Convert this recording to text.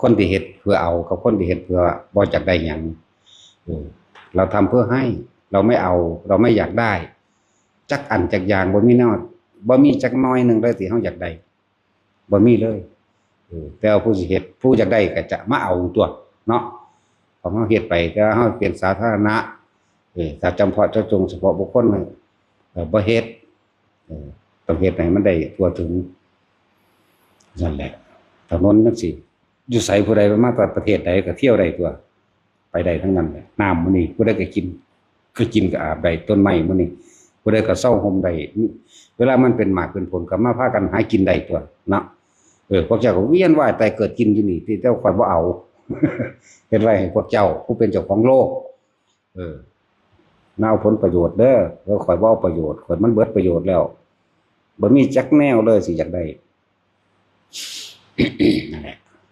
ຄົນທີ່ເຮັດເພື່ອເອົາ ກັບຄົນທີ່ເຮັດເພື່ອບໍ່ຢາກໄດ້ຫຍັງ. ເອີ ເຮົາທຳເພື່ອໃຫ້ ເຮົາໄມ່ເອົາ ເຮົາໄມ່ຢາກໄດ້ຈັກອັນຈັກຢ່າງ ບໍ່ມີແນວ ບໍ່ມີຈັກໜ້ອຍໜຶ່ງເລີຍທີ່ເຮົາຢາກໄດ້ ບໍ່ມີເລີຍ. ເອີ ແຕ່ວ່າຜູ້ຊິເຮັດ ຜູ້ຢາກໄດ້ກໍຈະມາເອົາຕົວະເນາະ ຂອງເຮົາເຮັດໄປ ແຕ່ວ່າເຮົາເປັນສາທາລະນະ ເອີ ຖ້າຈຳເພາະເຈາະຈົງສະເພາະບຸກຄົນ ເອີ ບໍ່ເຮັດ ເອີ ຕ້ອງເຮັດໃຫ້ມັນໄດ້ທົ່ວເຖິງ. ນັ້ນແຫຼະ ຖະໜົນຈັ່ງຊີ້ ຢູ່ໃສຜູ້ໃດມາຈາກປະເທດໃດກໍທ່ຽວໄດ້ຕົວະ ໄປໄດ້ທັງນັ້ນແຫຼະ. ນ້ຳມື້ນີ້ຜູ້ໃດກໍກິນ ກໍກິນກໍອາບໄດ້ ຕົ້ນໄມ້ມື້ນີ້ຜູ້ໃດກໍເຊົາຮົ່ມໄດ້. ເວລາມັນເປັນໝາກເປັນຜົນກໍມາພາກັນຫາກິນໄດ້ຕົວະເນາະ. ເອີ ພວກເຈົ້າກໍວຽນວ່າຍຕາຍເກີດກິນຢູ່ນີ້ ແຕ່ຂ້ອຍບໍ່ເອົາ ເຮັດໄວ້ໃຫ້ພວກເຈົ້າ ຜູ້ເປັນເຈົ້າຂອງໂລກ. ເອີ ນາເອົາຜົນປະໂຫຍດເດີ ແລ້ວຂ້ອຍບໍ່ເອົາປະໂຫຍດ ຂ້ອຍມັນເບິດປະໂຫຍດແລ້ວ ບໍ່ມີຈັກແນວເລີຍຊິຢາກໄດ້. ນັ້ນແຫຼະ